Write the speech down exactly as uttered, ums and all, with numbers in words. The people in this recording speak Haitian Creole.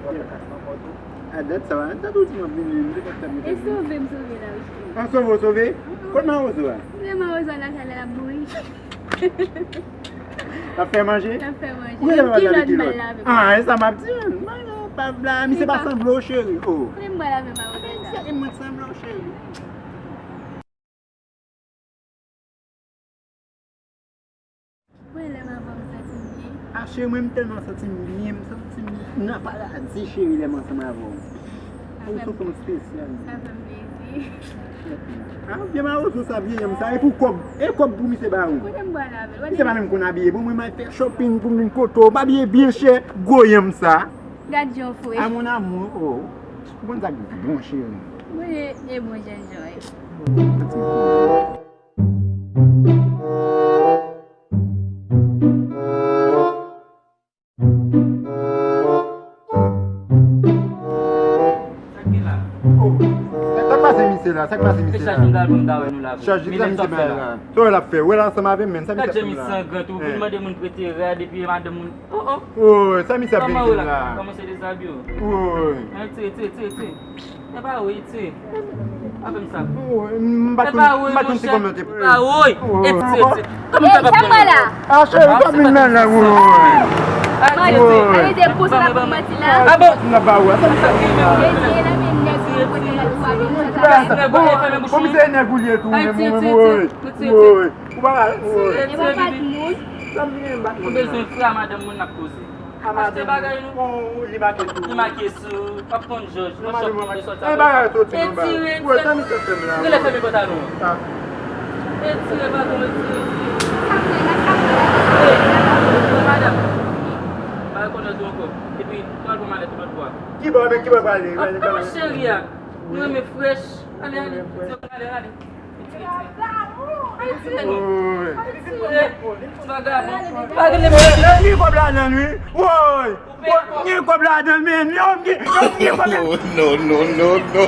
A dat sa, a dat ou di m ap vini, m te konn fè m. E sove m sove la, wi. An sove w sove? Kote mawozo a? M vle mawozo a lakay la, l ap bouyi. L ap fè manje? L ap fè manje. Ou genlè pa lave kilòt? Ah, e sa m ap di, man. Pa bla, misye pa sanble w, cheri. Oh. Kote m pral lave mawozo sa? Misye di mwen sanble w, cheri. Mwen lè m avè w, m santi m byen. Ah, cheri, mwen, m tèlman santi m byen, m santi m nan paradi, cheri, lè m ansanm avè w. Ou sou fòm espesyal. Sa fè m plezi. Ah, byen mawozo sa, vye yanm sa. E pou kòb, e kòb pou misye ba ou. Kote m pral avè l? Misye pa menm konn abiye. Bon, mwen, m al fè shopping pou m vin kote w. M abiye byen chè, gwo yanm sa. Gad jan w fre. Ah, mon amour, oh. Ou konn sa k bon, cheri. Mwen, e bon jan jan. Sa k pase misye la? Sa k pase misye la? Chaj nou ta al pou nou ta wè nou la. Chaj li sa misye bay la. Sa w wè l ap fè? Wè l ansanm avè m, men sa misye ap fè la. Gad jan misye sangran tou, vin mande moun prete rad epi madanm moun. Oh, oh. Woy, sa misye ap vin di m la? Kòman se dezabiye w? Woy. Tire, tire, tire, tire. E pa woy, tire. Pa fè m sa. Woy, m pa konn, m pa konn si kòman te. E pa woy. E tire, tire. Kòman sa va fè la? Ah, cheri, pa vin nan la, woy. Mande, ale de koze la pou manti la. Ah bon? N ap ba ou. Sa misye ap fè la? Bon, misye nèg ou li ye tou, men mwen, woy. Woy. Ou pa, woy. E pa pa t moun. Sa m vin bat moun la. Ou bezwen frè a madanm moun n ap koze. Achte bagay nou. Bon, li make sou. Li make sou. W ap konn jòj. Nan madanm mwen make. E bagay soti nan bagay. Etire, etire. Woy, sa misye fè m la? Rele fèmen pantalon an. Etire pantalon, etire, etire. Sa fè la, sa fè la. Hey, madanm. Pa rekonèt ou ankò. Epi, pral pran malèt ou lòt bò a. Ki bò, men ki bò prale? Ap pran cheri a. Nou renmen frèch. Ale, ale. Ale, ale. Gen kòb ladan l, wi. Woy! Gen kòb ladan l, men. Yo, gen, yo, gen kòb ladan l. No, no, no, no.